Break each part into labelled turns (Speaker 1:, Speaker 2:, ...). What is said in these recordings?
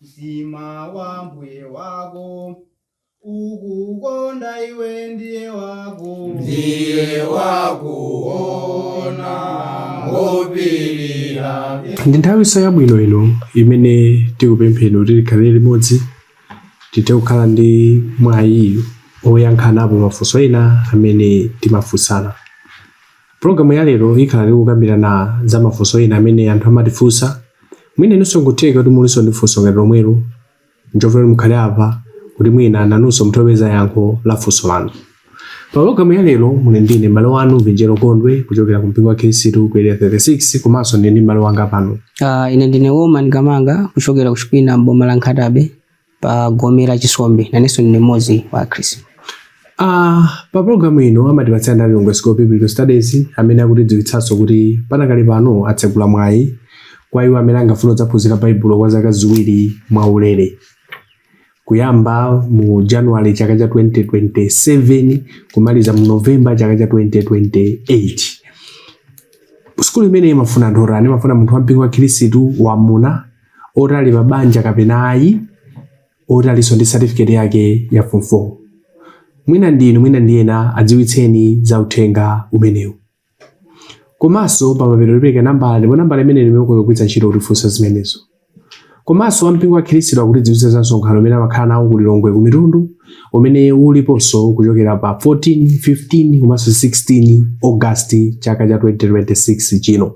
Speaker 1: Mtima wa mbuye wako ukukonda iwe ndiye wako
Speaker 2: Ndiye wakuona ngopirira.
Speaker 3: Ndi nthawinso yabwino ino imene tikupempheni kuti tikhalire limodzi, tithe kukhala ndi mwayi oyankhanapo mafunso ena amene timafunsana. Pulogalamu ya lero ikhala tikukambirana za mafunso ena amene anthu amatifunsa. Mwina inunso nkutheka kuti mulinso ndi funso ngati lomwelo, nchofuna kuti mukhale apa kuti mwina nanunso muthe kupeza yankho la funso lanu. Pa pulogalamu ya lero muli ndine m'bale wanu Vinjero Gondwe kuchokera ku mpingo wa Khristu ku Area 36, komanso ndine ndi m'bale wanga pano.
Speaker 4: Ine ndine Woman Kamanga kuchokera ku Chipina m'boma la Nkhata Bay pa gome la Chisombe, nanenso ndine mmodzi wa Akhristu.
Speaker 3: Pa pulogalamu ino amatipatsira ndi Lilongwe School of Biblical Studies, amene akutidziwitsanso kuti panakali pano atsegula mwayi kwa iwo amene angafune kudzaphunzira Baibulo kwa zaka 2 mwaulere, kuyamba mu January chaka cha 2027 kumaliza mu November chaka cha 2028. Sukulu imene imafuna anthu otani? Imafuna munthu wampingo wa Khristu wamuna oti ali pa banja kapena ayi, oti alinso ndi certificate yake ya form 4. Mwina ndinu, mwina ndi ena, adziwitseni za uthenga umenewu. Komanso pamapeto tipereka nambala, ndipo nambala imene imene kugwiritsa ntchito kutifunsa zimenezo. Komanso wampingo wa Khristu akutidziwitsa za msonkhano umene amakhala nawo ku Lilongwe ku Mitundu, umene uliponso kuchokera pa 14, 15 komanso 16 August chaka cha 2026 chino.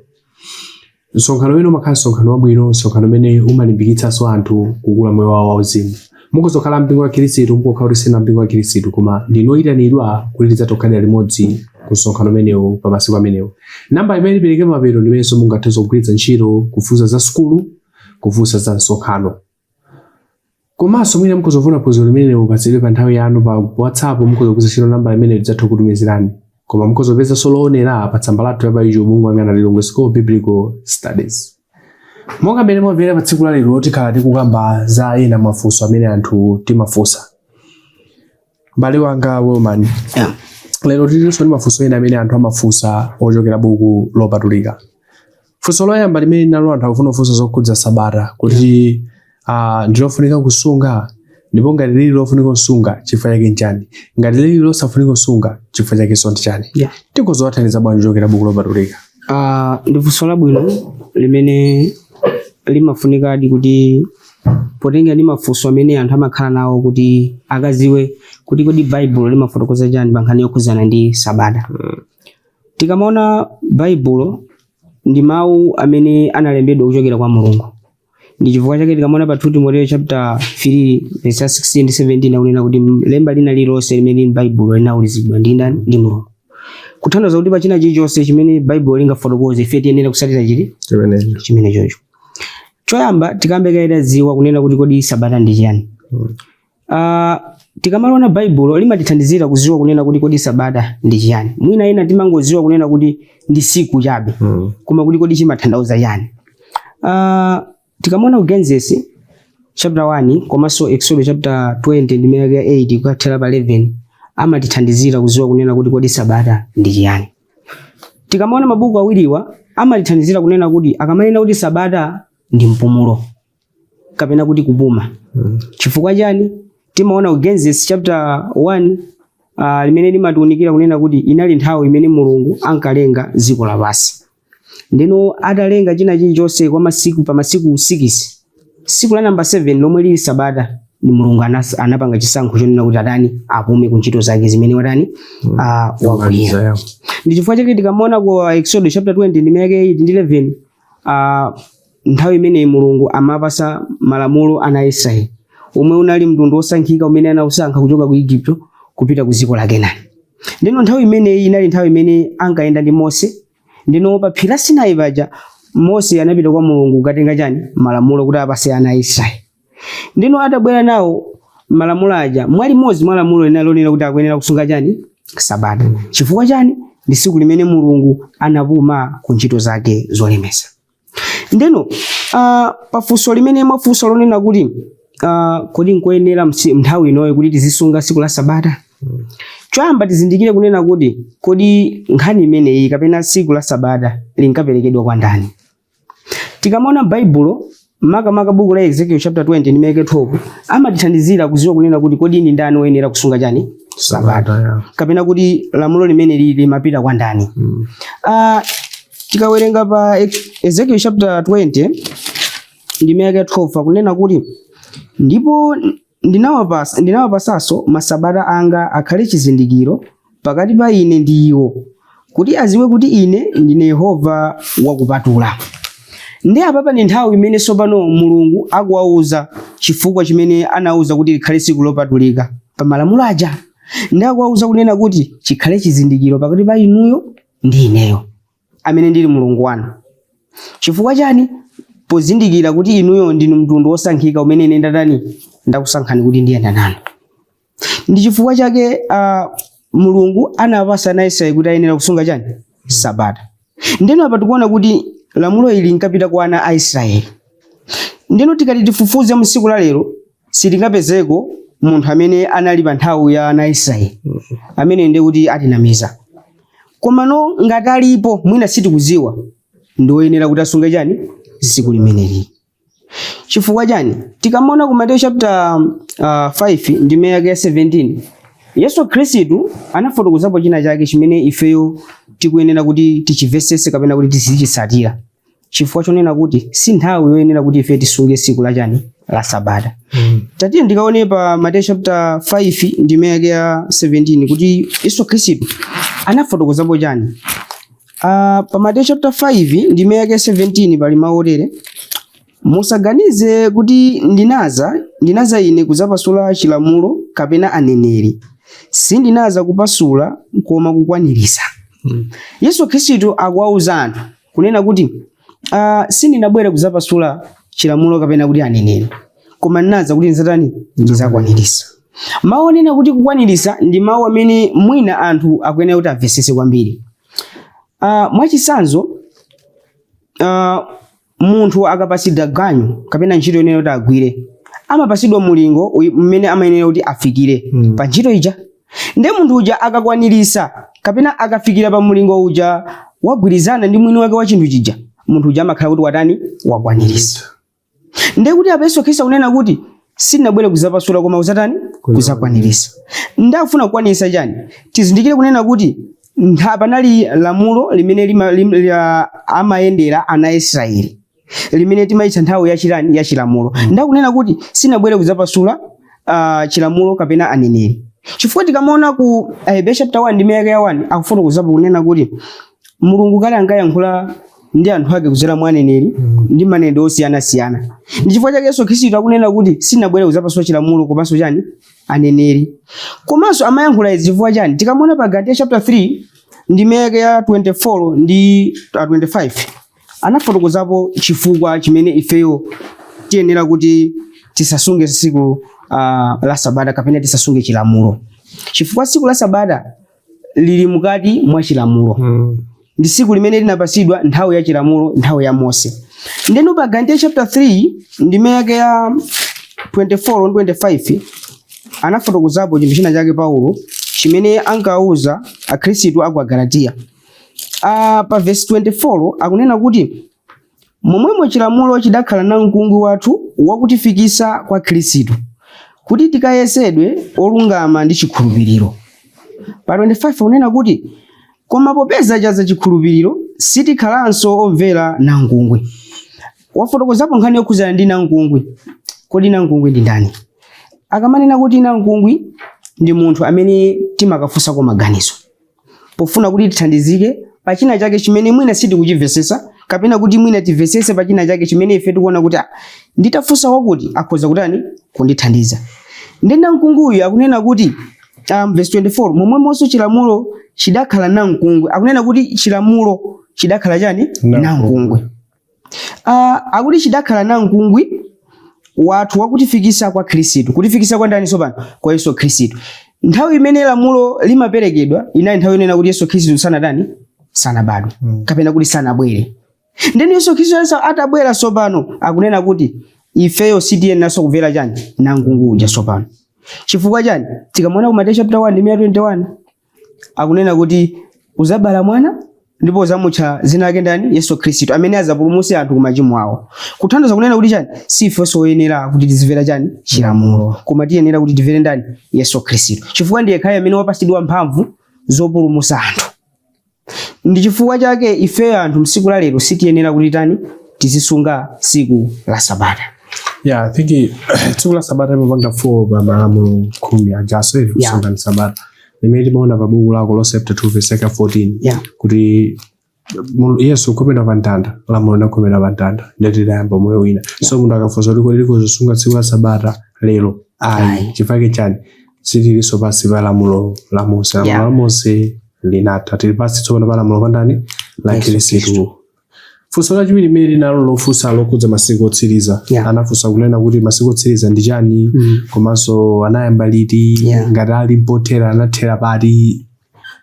Speaker 3: Msonkhano umene umakhala msonkhano wabwino, msonkhano umene umalimbikitsanso anthu kukula moyo wawo wauzimu. Mukuzokhala mpingo wa Khristu, mukukhala kuti sina mpingo wa Khristu, koma ndinu oyitanidwa kuti tidzatokhalira limodzi ku msonkhano umenewu pa masiku amenewo. Namba imene ipereke mapeto ndimenenso mungathe kugwiritsa ntchito kufunsa za sukulu, kufunsa za msonkhano. Komanso mwina mukuzofuna phunziro limene mupatsidwe pa nthawi yanu pa WhatsApp, mukhoza kugwiritsa ntchito namba imene tidzatha kutumizirani. Koma mukhoza kupezanso loonera pa tsamba lathu la pa YouTube, mungoyang'ana Lilongwe School of Biblical Studies. Monga mmene mwamvera, pa tsiku la lero tikhala tikukamba za ena mafunso amene anthu timafunsa. M'bale wanga Wilman, lero tilinso ndi mafunso ena amene anthu amafunsa ochokera buku lopatulika. Funso loyamba limene nalo, anthu akufuna kufunsa zokhudza Sabata, kuti ndilofunika kusunga, ndipo ngati lili lofunika kusunga, chifukwa chake nchani? Ngati lili losafunika kusunga, chifukwa chakenso ndi chani? Tikuzowathandiza bwanji kuchokera buku lopatulika?
Speaker 4: Ndi funso labwino limene limafunikadi kuti potenga ndi mafunso amene anthu amakhala nawo kuti akaziwe kuti kodi Baibulo limafotokoza chani pa nkhani yokhudzana ndi Sabata. Tikamaona Baibulo, ndi mawu amene analembedwa kuchokera kwa Mulungu. Ndi chifukwa chake tikamaona pa 2 Timoteyo chapter 3 verse 16 ndi 17 akunena kuti lemba lina lililonse limene lili m'Baibulo linaulizidwa ndi ndani? Ndi Mulungu. Kutanthauza kuti pa china chilichonse chimene Baibulo lingafotokoze, ife tiyenera kutsatira chili
Speaker 3: chimenecho.
Speaker 4: Chimene chocho. Choyamba tikambe kaida dziwa kunena kuti kodi Sabata ndi chiyani. Tikamaliona Baibulo limatithandizira kuziwa kunena kuti kodi Sabata ndi chiyani. Mwina ena timangoziwa kunena kuti ndi siku chabe, koma kuti kodi chimatanthauza chani? Tikamaona ku Genesis chapter 1 komanso Exodus chapter 20 ndi ya 8 kukathera pa 11, amatithandizira kuziwa kunena kuti kodi Sabata ndi chiyani. Tikamaona mabuku awiriwa amatithandizira kunena kuti akamanena kuti Sabata ndi mpumulo kapena kuti kupuma. Chifukwa chani? Timaona ku Genesis chapter 1 limene limatiunikira kunena kuti inali nthawi imene Mulungu ankalenga dziko lapansi. Ndino atalenga china chilichonse kwa masiku, pa masiku 6, siku la namba 7 lomwe lili Sabata, ni Mulungu anapanga chisankho chonena kuti atani? Apume ku ntchito zake zimene watani? Wagwira. Ndi chifukwa chake tikamaona ku Exodus chapter 20 ndime yake 8 ndi 11, nthawi imeneyi Mulungu amapasa malamulo ana a Israeli, omwe unali mtundu wosankhika umene anausankha kuchoka ku Igupto kupita ku dziko la Kenani. Ndino nthawi imeneyi inali nthawi imene ankayenda ndi Mose. Ndino pa phiri la Sinai paja Mose anapita kwa Mulungu kukatenga chani? Malamulo kuti apase ana a Israeli. Ndino atabwera nawo malamulo aja, mwa limodzi mwa lamulo linali lonena kuti akuyenera kusunga chani? Sabata. Chifukwa chani? Ndi tsiku limene Mulungu anapuma ku ntchito zake zolemesa. Ndeno pafunso limene mwafunsa lonena kuti kodi nkoyenera nthawi inoyo kuti tizisunga tsiku la Sabata, choyamba tizindikire kunena kuti kodi nkhani imeneyi kapena tsiku la Sabata linkaperekedwa kwa ndani? Tikamaona Baibulo, Makamaka buku la Ezekiel chapter 20 ndi vesi 12 amatithandizira kuziwa kunena kuti kodi ndi ndani woyenera kusunga chani? Sabata.
Speaker 3: Yeah.
Speaker 4: Kapena kuti lamulo limene lili limapita kwa ndani? Tikawerenga pa Ezekiel chapter 20 ndi vesi 12, akunena kuti, "Ndipo ndinawapasanso masabata anga akhale chizindikiro pakati pa ine ndi iwo, kuti aziwe kuti ine ndine Yehova wakupatula." Ndi apapa ndi nthawi imene tsopano Mulungu akuwauza chifukwa chimene anauza kuti likhale tsiku lopatulika pa malamulo aja. Ndi akuwauza kunena kuti chikhale chizindikiro pakati pa inuyo ndi ineyo amene ndili Mulungu wanu. Chifukwa chani? Pozindikira kuti inuyo ndinu mtundu wosankhika umene ine ndatani? Ndakusankhani kuti ndiyenda nanu. Ndi chifukwa chake Mulungu anawapasa ana Israeli kuti ayenera kusunga chani? Sabata. Ndeno apa tikuona kuti lamulo ili linkapita kwa ana a Israeli. Ndeno tikati tifufuze msiku la lero, sitingapezeko munthu amene anali pa nthawi ya ana a Israeli amene ndiye kuti atinamiza. Komano ngati alipo, mwina sitikuziwa, ndi woyenera kuti asunge chani? Tsiku limeneli. Chifukwa chani? Tikamaona ku Mateyu chapter 5 ndime yake ya 17, Yesu Khristu anafotokozapo china chake chimene ifeyo tikuyenera kuti tichimvetsetse kapena kuti tizichitsatira, chifukwa chonena kuti si nthawi yoyenera kuti ife tisunge tsiku la chani? La Sabata. Tatiye ndikaone pa Mateyu chapter 5 ndime yake ya 17 kuti Yesu Khristu anafotokozapo chani. Pa Mateyu chapter 5 ndime yake ya 17 pali mawu otere: "Musaganize kuti ndinaza ine kudzapasula chilamulo kapena aneneri. Sindinaza kupasula koma kukwanirisa." Yesu Khristu akuwauza anthu kunena kuti sindinabwere kudzapasula chilamulo kapena kuti aneneri, koma ndinaza kuti ndizatani? Ndizakwanirisa. Mawu onena kuti kukwanirisa ndi mawu amene mwina anthu akuyenera kuti amvetsetse kwambiri. Mwachisanzo, munthu akapasidwa ganyu kapena ntchito yoyenera kuti agwire, amapasidwa mulingo mmene amayenera kuti afikire pa ntchito ija. Nde munthu uja akakwanirisa kapena akafikira pa mulingo uja wagwirizana ndi mwini wake wa chinthu chija, munthu uja amakhala kuti watani? Wakwanirisa. Nde kuti apa Yesu Khristu akunena kuti sindinabwere kudzapasula koma kuzatani? Kuzakwanirisa. Ndakufuna kukwanirisa chani? Tizindikire kunena kuti panali lamulo limene amayendera ana Israeli, limene timayitcha nthawi yachilani? Yachilamulo. Ndakunena kuti sinabwere kudzapasula chilamulo kapena aneneri, chifukwa tikamaona ku Ahebreyu chapter 1 ndime yake ya 1, akufotokozapo kunena kuti Mulungu kale ankayankhula ndi anthu ake kudzera mwa aneneri ndi manenedwe osiyanasiyana. Ndi chifukwa chake Yesu Khristu akunena kuti sinabwere kudzapasula chilamulo komanso chani? Aneneri. Komanso amayankhula izi chifukwa chani? Tikamaona pa Galatiya chapter 3 ndime yake ya 24 ndi 25, anafotokozapo chifukwa chimene ifeyo tiyenera kuti tisasunge tsiku la Sabata kapena tisasunge chilamulo, chifukwa tsiku la Sabata lili mukati mwa chilamulo. Ndi tsiku limene linapasidwa nthawi ya chilamulo, nthawi ya Mose. Ndeno pa Galatiya chapter 3 ndime yake ya 24 ndi 25, anafotokozapo chinthu china chake Paulo chimene ankauza Akhristu aku Agalatiya. Pa verse 24 akunena kuti, "Momwemo chilamulo chidakhala namkungwi wathu wakutifikisa kwa Khristu, kuti tikayesedwe olungama ndi chikhulupiriro." Pa 25 akunena kuti, "Koma popeza chadza chikhulupiriro, sitikhalanso omvera namkungwi." Wafotokozapo nkhani yokhuzana ndi namkungwi. Kodi namkungwi ndi ndani? Akamanena kuti namkungwi, ndi munthu amene timakafunsako maganizo pofuna kuti tithandizike pa china chake chimene mwina sitikuchimvesesa, kapena kuti mwina timvesese pa china chake chimene ife tikuona kuti nditafunsa wakuti akhoza kutani? Kundithandiza. Ndi namkungwiyu akunena kuti verse 24, "Momwemonso chilamulo chidakhala namkungwi." Akunena kuti chilamulo chidakhala chani?
Speaker 3: Namkungwi.
Speaker 4: Akuti chidakhala namkungwi wathu wakutifikisa kwa Khristu. Kutifikisa kwa ndani tsopano? Kwa Yesu Khristu. Nthawi imene lamulo limaperekedwa inali nthawi yonena kuti Yesu Khristu sanatani? Sanabadwe kapena kuti sanabwere. Ndeni Yesu Khristu atabwera tsopano, akunena kuti ifeyo sitiyeneranso kumvera chani? Namkungwi uja tsopano. Chifukwa chani? Tikamaona ku Mateyu chapter 1 ndime ya 21, akunena kuti uzabala mwana. Ndipo uzamutcha zina lake ndani? Yesu Khristu, amene azapulumutse anthu ku machimo awo. Kutanthauza kunena kuti chani? Si ifenso oyenera kuti tizimvera chani? Chilamulo. Koma tiyenera kuti timvere ndani? Yesu Khristu, chifukwa ndiye yekhayo amene wapatsidwa mphamvu zopulumutsa anthu. Ndi chifukwa chake ifeyo anthu msiku la lero sitiyenera kuti tani? Tizisunga tsiku la Sabata.
Speaker 3: Yeah, I think tsiku la Sabata limapanga fall pa malamulo 10 ajaso ili kusunga Sabata limene timaona pa buku la Akolose chapter 2 verse 14 kuti Yesu kukhomedwa pa mtanda, lamulo linakhomedwa pa mtanda, ndeti lidayamba moyo wina. So munthu akafunsa kuti kodi tikuzosunga tsiku la Sabata lero, ayi. Chifukwa chani? Sitilinso pansi pa lamulo la Mose. Lamulo la Mose linatha, tili pansi tsopano pa lamulo pandani? La
Speaker 4: Yesu.
Speaker 3: Khristu. Funso lachiwiri limene linalo lofunsa lokhudza masiku otsiriza, anafunsa kunena kuti masiku otsiriza ndi chani, komanso anayamba liti, ngati ali pothera anathera pati?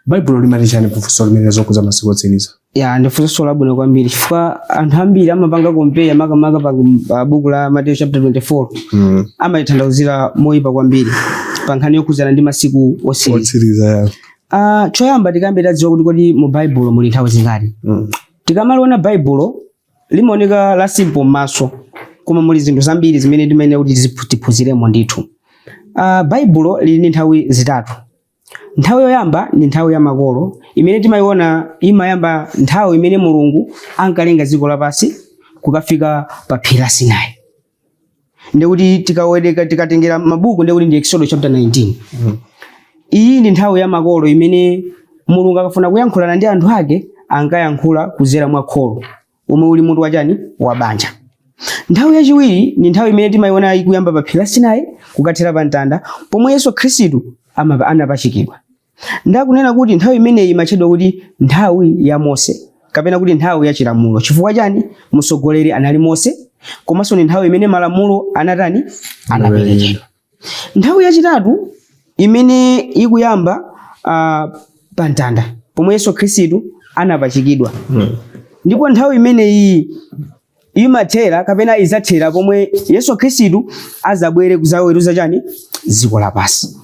Speaker 3: Baibulo limati chani pafunso limene zokhudza masiku otsiriza?
Speaker 4: Ya, ndi funso labwino kwambiri, chifukwa anthu ambiri amapanga compare, makamaka pa buku la Mateyu chapter 24, amalitanthauzira moyipa kwambiri pa nkhani yokhudzana ndi masiku otsiriza.
Speaker 3: Otsiriza, ya.
Speaker 4: Choyamba tikambe tadziwa kuti kodi mu Baibulo muli nthawi zingati. Tikamaliona Baibulo limaoneka la simple m'maso, koma muli zinthu zambiri zimene timayenera kuti tiphunziremo ndithu. Baibulo lili ndi nthawi zitatu. Nthawi yoyamba ndi nthawi ya makolo, imene timayiona imayamba nthawi imene Mulungu ankalenga dziko lapansi kukafika pa phiri la Sinai. Ndikuti tikawereka, tikatengera mabuku, ndikuti ndi Exodus chapter 19. Iyi ndi nthawi ya makolo imene Mulungu akafuna kuyankhulana ndi anthu ake ankayankhula kudzera mwa kholo omwe uli mutu wachani? Wa banja. Nthawi yachiwiri ndi nthawi imene timayiona ikuyamba pa phiri la Sinai kukathera pa mtanda pomwe Yesu Khristu anapachikidwa. Ndakunena kuti nthawi imeneyi imatchedwa kuti nthawi ya Mose kapena kuti nthawi ya chilamulo. Chifukwa chani? Mtsogoleri anali Mose, komanso ndi nthawi imene malamulo anatani? Anaperekedwa. Nthawi yachitatu imene ikuyamba pa mtanda pomwe Yesu Khristu anapachikidwa. Ndipo nthawi imeneyi imathera kapena idzathera pomwe Yesu Khristu azabwere kudzaweruza chani? Dziko lapansi.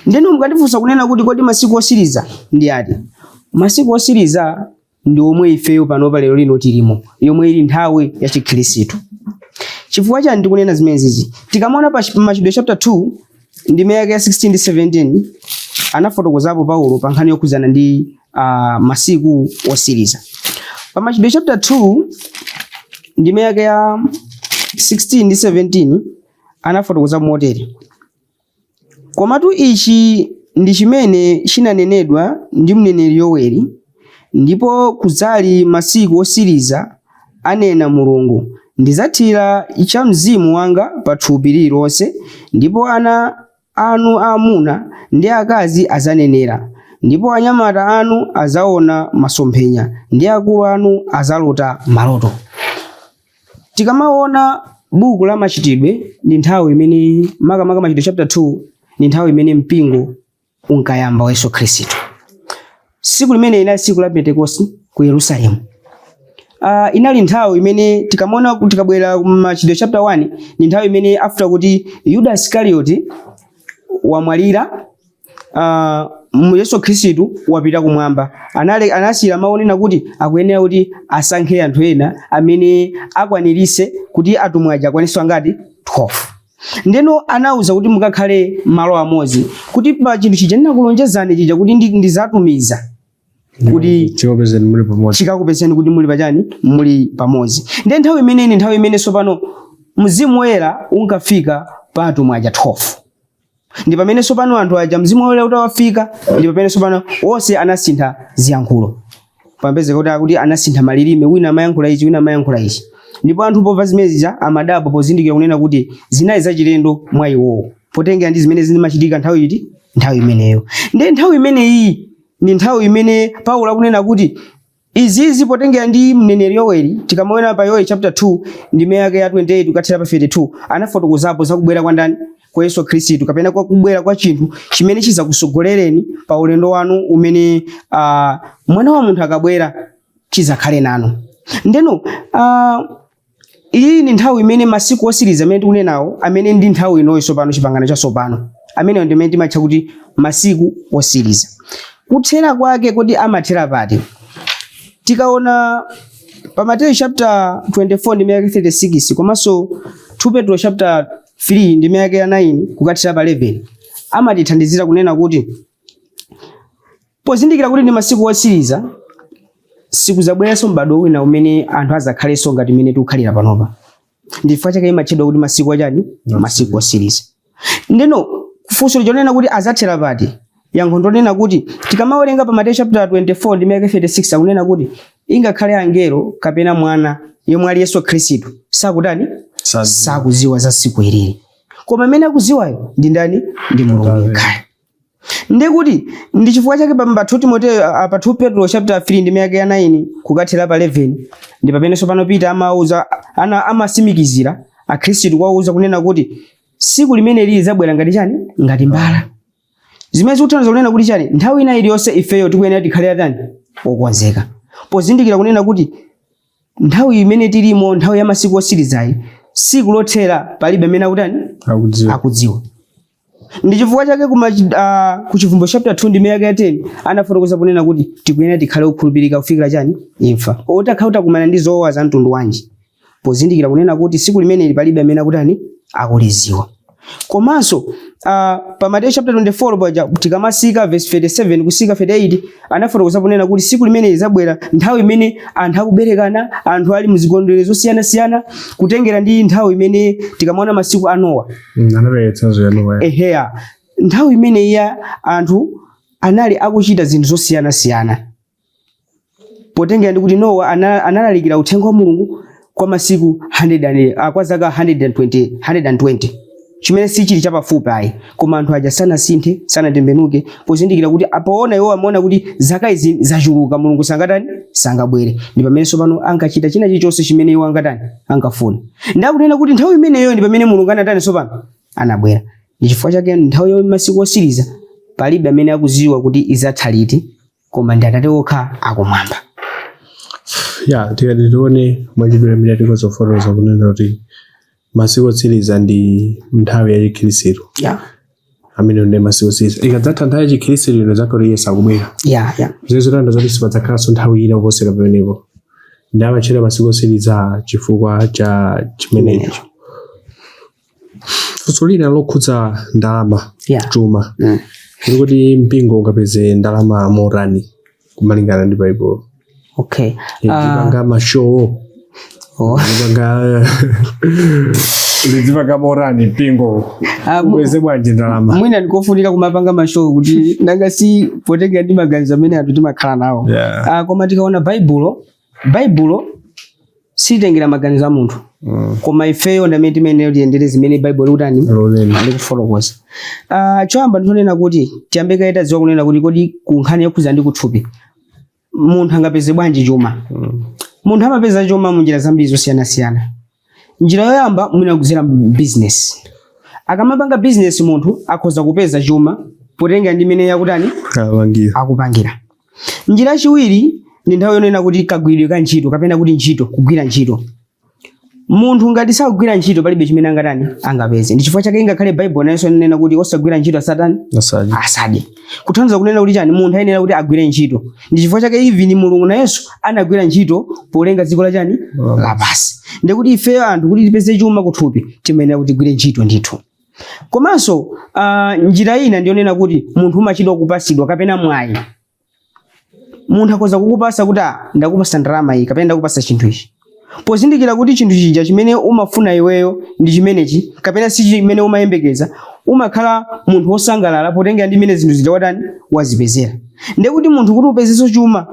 Speaker 4: Ndeno mukandifunsa kunena kuti kodi masiku osiriza ndi ati? Masiku osiriza ndi omwe ifeyo panopa lero lino tilimo, yomwe ili nthawi ya Chikhristu. Chifukwa chani ndikunena zimenezi? Tikamaona pa Machitidwe chapter 2 ndime yake ya 16 ndi 17, anafotokozapo Paulo pa nkhani yokhudzana ndi masiku osiriza. Pa Machitidwe chapter 2 ndime yake ya 16 ndi 17 anafotokoza motere: Komatu ichi ndi chimene chinanenedwa ndi mneneri Yoweli, ndipo kudzali masiku osiriza, anena Mulungu, ndidzathira cha mzimu wanga pa thupi lililonse, ndipo ana anu aamuna ndi akazi adzanenera, ndipo anyamata anu adzaona masomphenya, ndi akulu anu adzalota maloto. Tikamaona buku la Machitidwe ndi nthawi imene, makamaka Machitidwe chapter 2, ndi nthawi imene mpingo unkayamba wa Yesu Khristu. Tsiku limene inali tsiku la Pentekoste ku Yerusalemu. Inali nthawi imene tikamaona, tikabwera ku Machitidwe chapter 1, ndi nthawi imene after kuti Yuda Iskarioti wamwalira, Yesu Khristu wapita kumwamba, anasiyira mawu onena kuti akuyenera kuti asankhe anthu ena amene akwanirise kuti atumwi aja akwanise angati? 12. Ndeno anauza kuti mukakhale malo amodzi, kuti pa chinthu chija ndinakulonjezani chija kuti ndizatumiza kuti
Speaker 3: chikupezeni muli pamodzi,
Speaker 4: chikakupezeni kuti muli pachani? Muli pamodzi. Ndiye nthawi imeneyi ndi nthawi imene tsopano Mzimu Woyera unkafika pa atumwi aja 12. Ndi pamene tsopano anthu aja Mzimu Woyera utawafika, ndi pamene tsopano onse anasintha ziyankhulo. Pamapezeka kuti akuti anasintha malilime, wina amayankhula ichi, wina amayankhula ichi. Ndipo anthu pomva zimene zija amadabwa pozindikira kunena kuti zinali zachilendo mwa iwowo, potengera ndi zimene zimachitika nthawi iti? Nthawi imeneyo. Ndiye nthawi imeneyi ndi nthawi imene Paulo akunena kuti izizi potengera ndi mneneri Yoweli. Tikamaona pa Yoweli chapter 2 ndime yake ya 28 kukathera pa 32, anafotokozapo za kubwera kwa ndani? Kwa Yesu Khristu, kapena kwa kubwera kwa chinthu chimene chizakusogolereni pa ulendo wanu umene mwana wa munthu akabwera chizakhale nanu. Ndeno iyi ndi nthawi imene masiku osiriza amene tikunenawo, amene ndi nthawi inoyo tsopano, chipangano chatsopano, ameneyo ndi amene timatcha kuti masiku osiriza. Kuthera kwake, kodi amathera pati? Tikaona pa Mateyu chapter 24 ndime yake 36 komanso 2 Petro chapter 3 ndime yake ya 9 kukathira pa 11, amatithandizira kunena kuti pozindikira kuti ndi masiku otsiriza, sikuzabweranso m'badwo wina umene anthu azakhalenso ngati mmene tikukhalira panopa. Ndi chifukwa chake imatchedwa kuti masiku achani? Masiku otsiriza. Ndeno funso lichonena kuti azathera pati, yankho ndonena kuti tikamawerenga pa Mateyu chapter 24 ndime yake 36, akunena kuti ingakhale angelo kapena mwana yemwe ali Yesu Khristu sakutani? Sakuziwa za tsiku ilili, koma amene akuziwayo ndi ndani? Ndi Mulungu yekhayo. Ndikuti ndi chifukwa chake pa 2 Timoteyo, pa 2 Petro chapter 3 ndime yake ya 9 kukathera pa 11, ndi pamenenso pano Peter amauza ana, amasimikizira akhristu kuwauza kunena kuti tsiku limene lili zabwera ngati chani? Ngati mbala. Zimene zikuthandiza kunena kuti chani? Nthawi ina iliyonse ifeyo tikuyenera tikhale atani? Okonzeka, pozindikira kunena kuti nthawi imene tilimo, nthawi ya masiku otsirizayi, tsiku lothera palibe amene akutani?
Speaker 3: Akudziwa.
Speaker 4: Akudziwa. Ndi chifukwa chake ku Chivumbulutso chapter 2 ndime yake ya 10 anafotokoza ponena kuti tikuyenera tikhale okhulupirika kufikira chani? Imfa. Otakhala utakumana ndi zowawa za mtundu wanji, pozindikira kunena kuti tsiku limeneli palibe amene akutani? Akuliziwa. Komanso pa Mateyu chapter 24 paja tikamasika verse 37 kusika 38, anafotokoza ponena kuti tsiku limeneli zabwera nthawi imene anthu akuberekana, anthu ali muzikondwerero zosiyanasiyana, kutengera ndi nthawi imene tikamaona masiku a Nowa.
Speaker 3: Anapereka chitsanzo ya Nowa.
Speaker 4: Eheya, nthawi imene iya anthu anali akuchita zinthu zosiyanasiyana, potengera ndi kuti Nowa analalikira uthenga wa Mulungu kwa masiku 100 kwa zaka 120, 120, chimene sichili chapafupi ayi, koma anthu aja sanasinthe, sanatembenuke, pozindikira kuti apoona iwo amaona kuti zaka izi zachuluka, Mulungu sangatani? Sangabwere. Ndi pamenenso pano ankachita china chilichonse chimene iwo angatani? Ankafuna. Ndakunena kuti nthawi imeneyo ndi pamene Mulungu anatani? Sopano anabwera. Ndi chifukwa chake nthawi ya masiku osiriza palibe amene akuziwa kuti izatha liti, koma ndi Atate okha akumwamba.
Speaker 3: Ya, tikati tione mwachidule mmene tikozofotokoza kunena kuti masiku otsiriza ndi nthawi ya Chikhristu amene ndi masiku otsiriza. Ikadzatha nthawi ya Chikhristu ino, zakhala Yesu akubwera. Zimene zotanda zoti sipadzakhalanso nthawi ina kuposera pamenepo. Ndi amatchedwa masiku otsiriza chifukwa cha chimenecho. Funso lina lokhudza ndalama, chuma, kuti kuti mpingo ungapeze ndalama motani kumalingana ndi Baibulo? Lizipanga ma show, lizipanga motani mpingo, upeze bwanji ndalama?
Speaker 4: Mwina ndikofunika kumapanga ma show kuti nanga si potengera ndi maganizo amene anthu timakhala nawo. Koma tikaona Baibulo, Baibulo silitengera maganizo a munthu, koma ifeyo ndi amene timayenera tiyendere zimene Baibulo likutani?
Speaker 3: Lonena.
Speaker 4: Likufotokoza. Choyamba nditonena kuti tiyambe kaye tadziwa kunena kuti kodi ku nkhani yokhudza ndi kuthupi munthu angapeze bwanji chuma? Munthu amapeza chuma munjira zambiri zosiyanasiyana. Njira yoyamba mwina kudzera business. Akamapanga business munthu akhoza kupeza chuma potenga ndi imene yakutani?
Speaker 3: Apangira.
Speaker 4: Akupangira. Njira yachiwiri ndi nthawi yonena kuti kagwiridwe ka ntchito, kapena kuti ntchito, kugwira ntchito. Munthu ngati sakugwira ntchito palibe chimene angatani? Angapeze. Ndi chifukwa chake ingakhale Baibulo nayenso inanena kuti osagwira ntchito asatani?
Speaker 3: Asadye.
Speaker 4: Asadye. Kutanthauza kunena kuti chani? Munthu ayenera kuti agwire ntchito. Ndi chifukwa chake even Mulungu nayenso anagwira ntchito polenga dziko la chani? Lapansi. Ndikuti ifeyo anthu kuti tipeze chuma kuthupi timayenera kuti tigwire ntchito ndithu. Komanso njira ina ndiyonena kuti munthu umachitwa kupasidwa kapena mwayi. Munthu akhoza kukupasa kuti, "Ah, ndakupasa ndalama iyi kapena ndakupasa chinthu ichi," pozindikira kuti chinthu chija chimene umafuna iweyo ndi chimenechi kapena si chimene umayembekeza, umakhala munthu wosangalala potengera ndi mmene zinthu zija watani? Wazipezera. Ndekuti munthu kuti upezenso chuma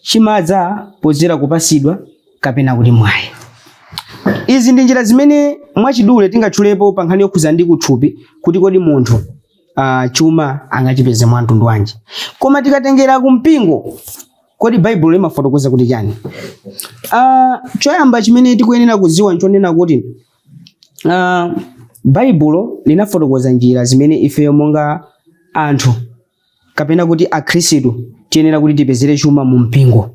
Speaker 4: chimadza podzera kupasidwa kapena kuti mwayi. Izi ndi njira zimene mwachidule tingatchulepo pa nkhani yokhuza ndi kuthupi, kuti kodi munthu chuma angachipeze mwa mtundu wanji. Koma tikatengera kumpingo, kodi Baibulo limafotokoza kuti chani? Choyamba chimene tikuyenera kudziwa nchonena kuti Baibulo linafotokoza njira zimene ifeyo monga anthu kapena kuti akhristu tiyenera kuti tipezere chuma mu mpingo.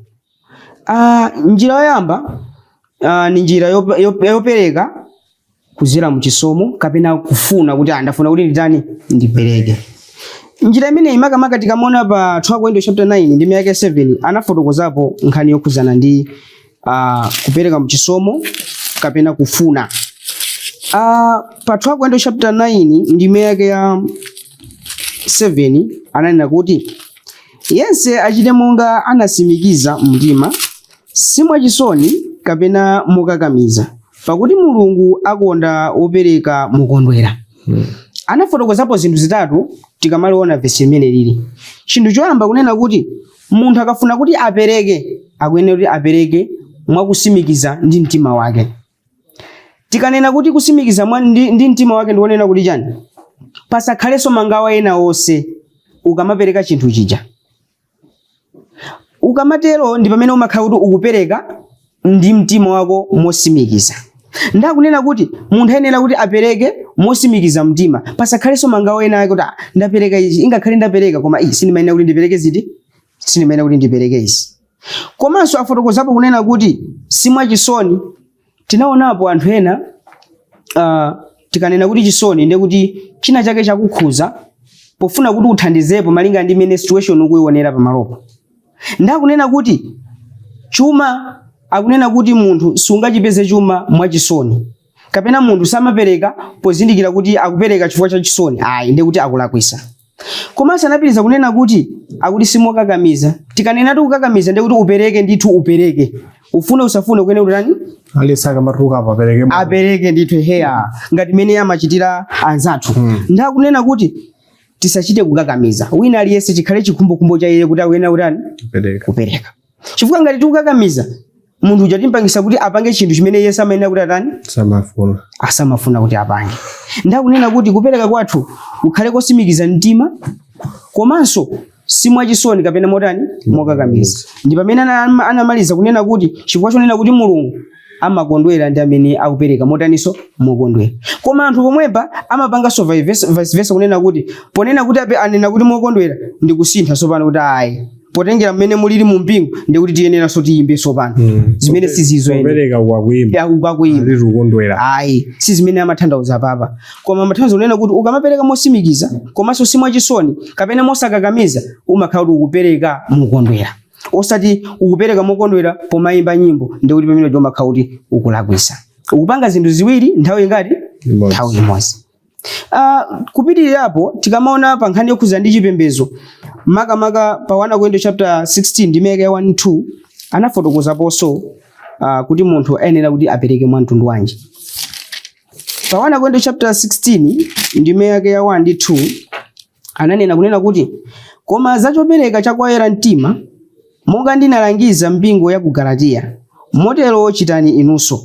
Speaker 4: Njira yoyamba ni njira yopereka kuzera mu chisomo kapena kufuna kuti ndafuna kuti nditani? Ndipereke. Njira imeneyi makamaka tikamaona pa 2 Korinto chapter 9 ndime yake 7, anafotokozapo nkhani yokhuzana ndi kupereka mchisomo kapena kufuna. Pa 2 Korinto chapter 9 ndime yake ya 7 ananena kuti yense achite monga anasimikiza mtima, si mwachisoni kapena mokakamiza, pakuti Mulungu akonda wopereka mokondwera. Anafotokozapo zinthu zitatu tikamaliona vesi imene lili. Chinthu choyamba kunena kuti munthu akafuna kuti apereke, akuyenera kuti apereke mwakusimikiza ndi mtima wake. Tikanena kuti kusimikiza ndi mtima wake, ndikunena kuti chani? Pasakhalenso mangawa ena onse ukamapereka chinthu chija. Ukamatero ndi pamene umakhala kuti ukupereka ndi mtima wako mosimikiza. Ndakunena kuti munthu ayenera kuti apereke mosimikiza mtima, pasakhalenso mangawa ena ake kuti, "Ah, ndapereka izi, ingakhale ndapereka, koma iyi sindimayenera kuti ndipereke ziti, sindimayenera kuti ndipereke izi." Komanso afotokozapo kunena kuti simwachisoni. Tinaonapo anthu ena, tikanena kuti chisoni ndiye kuti china chake chakukhuza, pofuna kuti uthandizepo malinga ndi imene situation ukuionera pamalopo. Ndakunena kuti chuma, akunena kuti munthu sungachipeze chuma mwachisoni, kapena munthu samapereka pozindikira kuti akupereka chifukwa cha chisoni, ayi, ndiye kuti akulakwisa. Komanso anapitiriza kunena kuti akuti simokakamiza. Tikanena kuti kukakamiza, ndiye kuti upereke ndithu, upereke ufune usafune, kuyenera kuti tani?
Speaker 3: Aliyense akamatuluka apo apereke.
Speaker 4: Apereke ndithu, heya, ngati mmene amachitira anzathu. Ndakunena kuti tisachite kukakamiza wina aliyense, chikhale chikhumbokhumbo cha iye kuti akuyenera kutani?
Speaker 3: Kupereka.
Speaker 4: Kupereka, chifukwa ngati tikukakamiza munthu uja, timpangisa kuti apange chinthu chimene iye samayenera kuti atani?
Speaker 3: Samafuna.
Speaker 4: Asamafuna kuti apange. Ndakunena kuti kupereka kwathu kukhale kosimikiza mtima, komanso simwachisoni kapena motani? Mokakamiza. Ndi pamene anamaliza kunena kuti chifukwa chonena kuti Mulungu amakondwera ndi amene akupereka motaniso? Mokondwera. Koma anthu pomwepa amapanganso vice versa, kunena kuti ponena kuti anena kuti mokondwera, ndi kusintha sopano kuti ayi, potengera mmene mulili mu mpingo, ndi kuti tiyeneranso tiyimbe sopano, zimene sizizoyenera.
Speaker 3: Kupereka kwakuyimba.
Speaker 4: Yakukakuyimba.
Speaker 3: Ali kukondwera.
Speaker 4: Ayi, si zimene amatanthauza papa, koma amatanthauza kunena kuti ukamapereka mosimikiza komanso si mwachisoni kapena mosakakamiza, umakhala kuti ukupereka mokondwera, osati ukupereka mokondwera pomayimba nyimbo. Ndikuti pamene umakhala kuti ukulakwisa, ukupanga zinthu ziwiri nthawi ingati?
Speaker 3: Imodzi.
Speaker 4: Nthawi imodzi. Kupitirirapo, tikamaona pa nkhani yokhuza ndi chipembedzo, makamaka pa 1 Korinto chapter 16 ndi ndime ya 1 2, anafotokozaponso kuti munthu ayenera kuti apereke mwa mtundu wanji. Pa 1 Korinto chapter 16 ndime yake ya 1 ndi 2, ananena kunena kuti, "Koma zachopereka chakwayera mtima, monga ndinalangiza mpingo ya ku Galatiya, motero chitani inunso.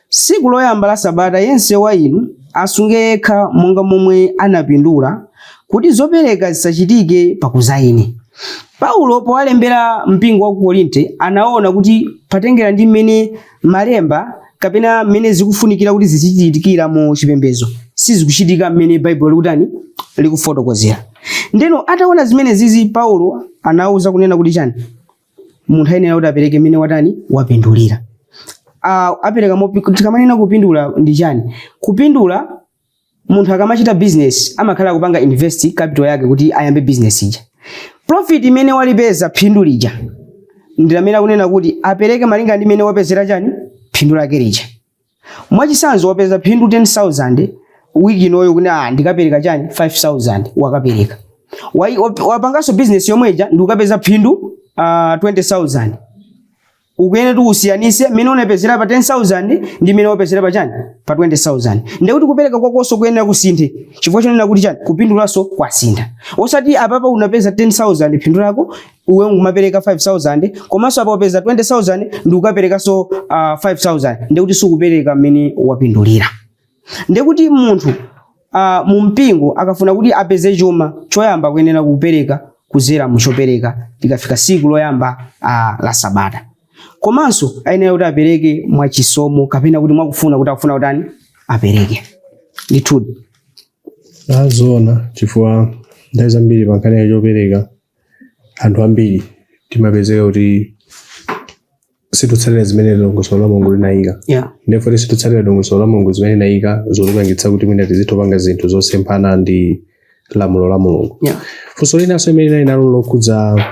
Speaker 4: Tsiku loyamba la sabata yense wa inu asunge yekha monga momwe anapindula, kuti zopereka zisachitike pakuzaine." Paulo powalembera mpingo wa ku Korinte anaona kuti patengera ndi mmene malemba kapena mmene zikufunikira kuti zizichitikira mu chipembedzo, sizikuchitika mmene Baibulo likutani? Likufotokozera. Ndeno ataona zimene zizi, Paulo anauza kunena kuti chani? Munthu ayenera kuti apereke mmene watani? Wapindulira. Apereka tikamanena kupindula ndi chani? Kupindula, munthu akamachita business amakhala akupanga invest capital yake kuti ayambe business ija. Profit imene walipeza, phindu lija, ndi lamene akunena kuti apereke malinga ndi imene wapezera chani? Phindu lake lija. Mwachitsanzo, wapeza phindu 10,000 wiki inoyo, kuti ah, ndikapereka chani? 5000. Wakapereka. Wapanganso business yomwe ija ndi ukapeza phindu 20,000, ukuyenera kuti usiyanise mmene unapezera pa 10,000 ndi mmene wapezera pa chani? Pa 20,000. Ndekuti kupereka kwakonso kuyenera kusinthe, chifukwa chonena kuti chani? Kupindulanso kwasintha. Osati apapa unapeza 10,000 phindu lako, uwe ngumapereka 5000, komanso apa wapeza 20,000 ndi ukaperekanso 5000, ndekuti sikupereka mmene wapindulira. Ndekuti munthu mu mpingo akafuna kuti apeze chuma, choyamba kuyenera kupereka kuzera muchopereka likafika siku loyamba la sabata, komanso ayenera kuti apereke mwachisomo kapena kuti mwakufuna, kuti akufuna kutani? Apereke ndithudi.
Speaker 3: Azona, chifukwa nthawi zambiri pa nkhani ya chopereka anthu ambiri timapezeka kuti situtsatira zimene dongosolo la Mulungu linayika. Therefore situtsatira dongosolo la Mulungu zimene linayika, zotipangitsa kuti mwina tizitopanga zinthu zosemphana ndi Lamulo la Mulungu. Funso linanso imene linali nalo lokhudza,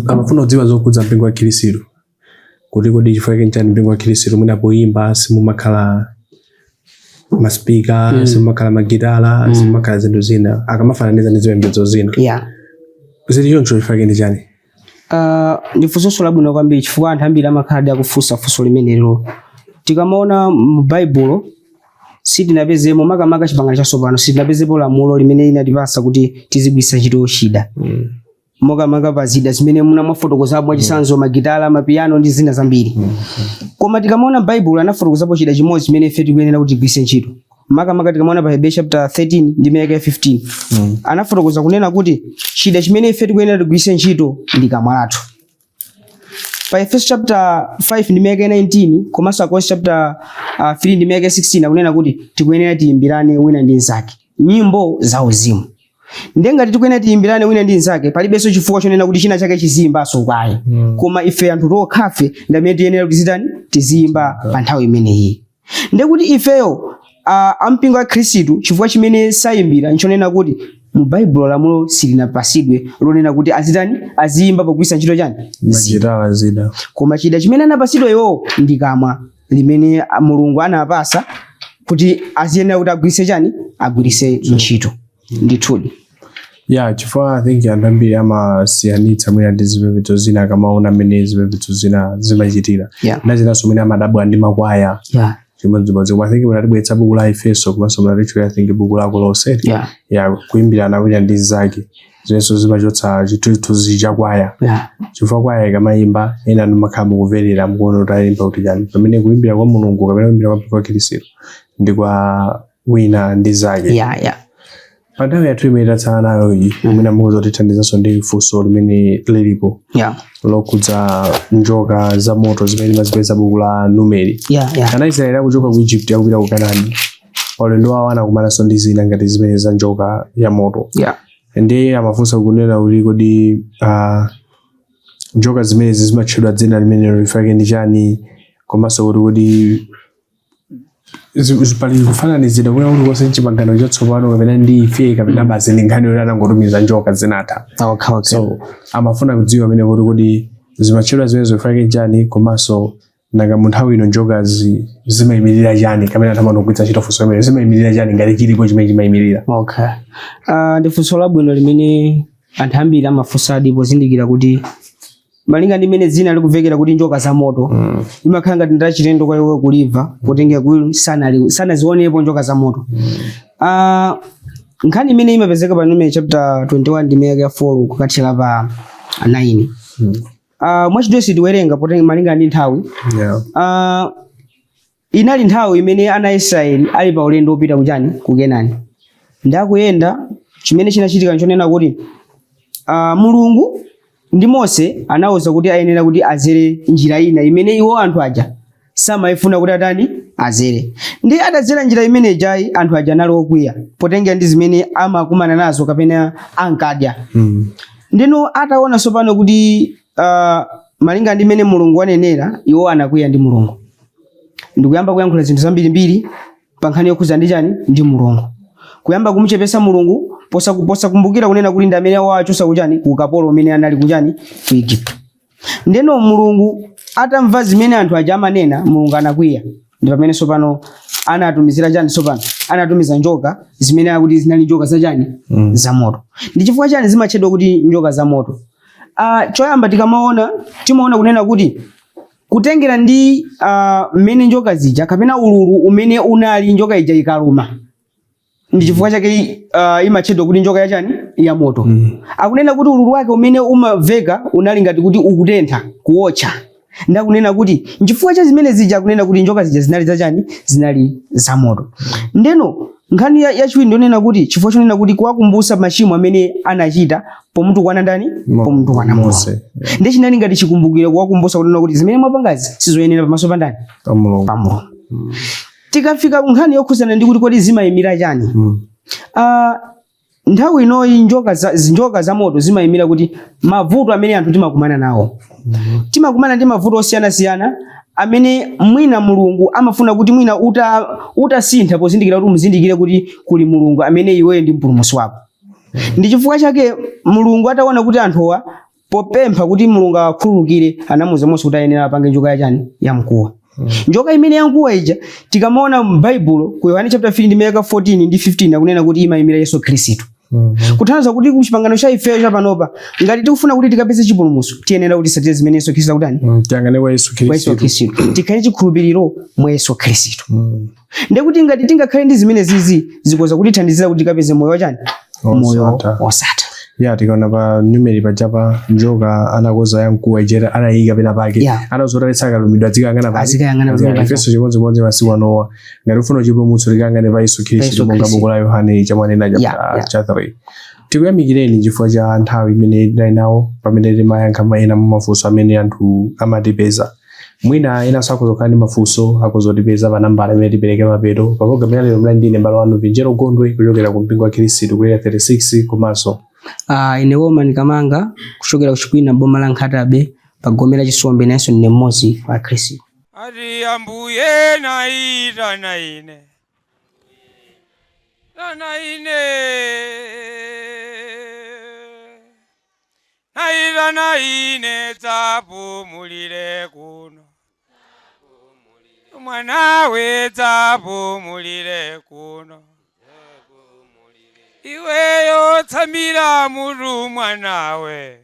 Speaker 3: amafuna kudziwa zokhudza mpingo wa Khristu, kuti kodi chifukwa chake nchani mpingo wa Khristu mwina poyimba simumakhala masipika, simumakhala magitala, simumakhala zinthu zina, akamafananiza ndi zipembedzo zina? Zili choncho chifukwa chake ndi chani?
Speaker 4: Ndi funso labwino kwambiri, chifukwa anthu ambiri amakhala akufunsa funso limenelo. Tikamaona mu Baibulo sitinapezemo, makamaka Chipangano Chatsopano, sitinapezepo lamulo limene linatipasa kuti tizigwiritsa ntchito chida, makamaka pa zida zimene muna mwafotokozapo, mwachitsanzo magitala, mapiyano ndi zina zambiri. Koma tikamaona Baibulo anafotokozapo chida chimodzi chimene ife tikuyenera kuti tigwiritse ntchito, makamaka tikamaona pa Hebrew chapter 13 ndi ndime ya 15, anafotokoza kunena kuti chida chimene ife tikuyenera tigwiritse ntchito ndi kamwa lathu. Pa Efeso chapter 5 ndi ndime 19 komanso Akolose chapter 3 ndi ndime 16 akunena kuti tikuyenera tiyimbirane wina ndi mnzake nyimbo za uzimu. Ndiye ngati tikuyenera tiyimbirane wina ndi mnzake, palibenso chifukwa chonena kuti china chake chiziyimbanso kwaye, koma ife anthu tokhafe ndi amene tiyenera kuti zitani, tiziyimba pa nthawi imeneyi. Ndiye kuti ifeyo ampingo wa Khristu, chifukwa chimene sayimbira nchonena kuti mu Baibulo lamulo silinapasidwe lonena kuti azitani, aziyimba pogwiritsa ntchito chani?
Speaker 3: Magitala, zida.
Speaker 4: Koma chida chimene anapasidwa iwowo ndi kamwa, limene Mulungu anapasa kuti aziyenera kuti agwiritse chani, agwiritse ntchito ndithudi.
Speaker 3: Ya, chifukwa I think anthu ambiri amasiyanitsa mwina ndi zipembedzo zina akamaona mmene zipembedzo zina zimachitira. Nazinanso mwina amadabwa ndi makwaya chimodzimodzi. Koma I think munatibweretsa buku la Efeso komanso munatitchulira, I think, buku la Kolose, ya kuyimbirana wina ndi zake, zimenso zimachotsa chithunzithunzi cha kwaya, chifukwa kwaya ikamayimba ena ndimakhala mukumverera, mukuona kuti ayimba kuti chani, pamene kuyimbira kwa Mulungu kapena kuyimbira kwa mpingo wa Khristu ndi kwa wina ndi zake. Pa nthawi yathu imene tatsala nayo iyi, mwina mukhoza kutithandizanso ndi funso limene lilipo lokhudza njoka za moto zimene timazipeza buku la Numeri. Ana Israeli akuchoka ku Egypt akupita ku Kanani, paulendo wawo anakumananso ndi zina ngati zimene za njoka ya moto. Ndiye amafunsa kunena kuti kodi njoka zimenezi zimatchedwa dzina limenelo lifake ndi chani, komanso kuti kodi pali kufananizidwa kuna kulikonse mchipangano chatsopano kapena ndi ife, kapena basi ndi nkhani yoti anangotumiza njoka zinatha? So amafuna kudziwa amene kuti kodi zimatchedwa zimenezo lifake chani, komanso nanga mu nthawi ino njokazi zimayimirira chani, kapena anthu amanogwiritsa ntchito funso limene zimayimirira chani, ngati chilipo chimene chimayimirira?
Speaker 4: Okay. Ndi funso labwino limene anthu ambiri amafunsadi, pozindikira kuti malinga ndi mmene dzina likuvekera kuti njoka za moto, imakhala ngati ndachilendo kwa iwo kulimva, potengera kuti sanazionepo njoka za moto. Nkhani imene imapezeka pa Numeri chapter 21 ndi ya 4 kukathera pa 9. Mwachidule sitiwerenga potenga malinga ndi nthawi. Inali nthawi imene ana a Israeli ali pa ulendo wopita kuchani, ku Kenani, ndakuyenda. Chimene chinachitika nchonena kuti Mulungu ndi Mose anawuza kuti ayenera kuti azere njira ina imene iwo anthu aja samayifuna kuti atani, azere. Ndi atazera njira imene ijayi, anthu aja anali okwiya potengera ndi zimene amakumana nazo kapena ankadya. Ndino ataona tsopano kuti malinga ndi mmene Mulungu wanenera, iwo anakwiya ndi Mulungu ndikuyamba kuyankhula zinthu zambirimbiri pa nkhani yokhuza ndi chani, ndi Mulungu, kuyamba kumuchepesa Mulungu, posakumbukira kunena kuti ndi amene wawachotsa kuchani, ku ukapolo umene anali kuchani, ku Igupto. Ndeno Mulungu atamva zimene anthu aja amanena, Mulungu anakwiya. Ndi pamene tsopano anatumizira chani, tsopano anatumiza njoka zimene akuti zinali njoka zachani? Za moto. Ndi chifukwa chani zimatchedwa kuti njoka za moto? Choyamba tikamaona, timaona kunena kuti kutengera ndi mmene njoka zija kapena ululu umene unali njoka ija ikaluma, ndi chifukwa chake imatchedwa kuti njoka yachani, ya moto. Akunena kuti ululu wake umene umaveka unali ngati kuti ukutentha, kuwotcha. Ndakunena kuti nchifukwa cha zimene zija akunena kuti njoka zija zinali zachani, zinali zamoto. Ndeno nkhani yachiwiri ndionena kuti chifukwa chonena kuti kuwakumbutsa machimo amene anachita pomutukwana ndani? Pomutukwana Mulungu.
Speaker 3: Mose.
Speaker 4: Ndi chinali ngati chikumbukiro kuwakumbutsa kunena kuti zimene mwapangazi sizoyenera pamaso pa ndani?
Speaker 3: Pa Mulungu.
Speaker 4: Pa Mulungu. Tikafika ku nkhani yokhuzana ndi kuti kodi zimayimira chani, nthawi inoyi njoka za moto zimayimira kuti mavuto amene anthu timakumana nawo. Timakumana ndi mavuto osiyanasiyana. amene mwina Mulungu amafuna kuti mwina utasintha pozindikira kuti umuzindikire kuti kuli Mulungu amene iweyo ndi mpulumutsi wako. Ndi chifukwa chake Mulungu ataona kuti anthuwa popempha kuti Mulungu awakhululukire, anamuuza Mose kuti ayenera apange njoka yachani, yamkuwa. Njoka imene yamkuwa ija tikamaona m'Baibulo ku Yohane chapter 3 ndi miyaka 14 ndi 15 akunena kuti imayimira Yesu Khristu. Kutanthauza kuti ku chipangano cha ifeyo chapanopa, ngati tikufuna kuti tikapeze chipulumutso, tiyenera kuti tisatire zimene Yesu Khristu akutani,
Speaker 3: Tiyang'ane kwa Yesu
Speaker 4: kwa Yesu
Speaker 3: Khristu.
Speaker 4: Khristu, tikhale chikhulupiriro mwa Yesu Khristu. Ndekuti ngati tingakhale ndi zimene zizi, zikoza kutithandizira kuti tikapeze moyo wachani, moyo
Speaker 3: Osatha.
Speaker 4: osatha.
Speaker 3: Ya, tikaona pa Numeri pajapa, njoka anakoza yamkuwa ijera anayika pena pake. Anazotalitsa akalumidwa adzikayang'ana pali.
Speaker 4: Azikayang'ana pamene paja.
Speaker 3: Ifenso chimodzimodzi masiku anowa, ngati ufuna chipulumutso, tikayang'ane pa Yesu Khristu,
Speaker 4: Yesu
Speaker 3: monga
Speaker 4: Khristu.
Speaker 3: buku la Yohane chamwanena chapter cha 3. Tikuyamikireni chifukwa cha nthawi imene tinali nawo pamene timayankha ena mwa mafunso amene anthu amatipeza. Mwina enanso akuzokhala ndi mafunso, akuzotipeza pa nambala imene tipereke mapeto pa programu ya lero. Mlali ndine m'bale wanu Vinjero Gondwe kuchokera ku mpingo wa Khristu ku Area 36 komanso
Speaker 4: Ine Woman Kamanga kuchokera ku Chikwina, boma la Nkhatabe, pa gome la Chisombe, nanso ndine mmodzi wa Khristu.
Speaker 2: Ati Ambuye naitana ine, tana ine, naitana ine, dzapumulire kuno mwanawe, dzapumulire kuno iweyo, tsamira mutu mwanawe.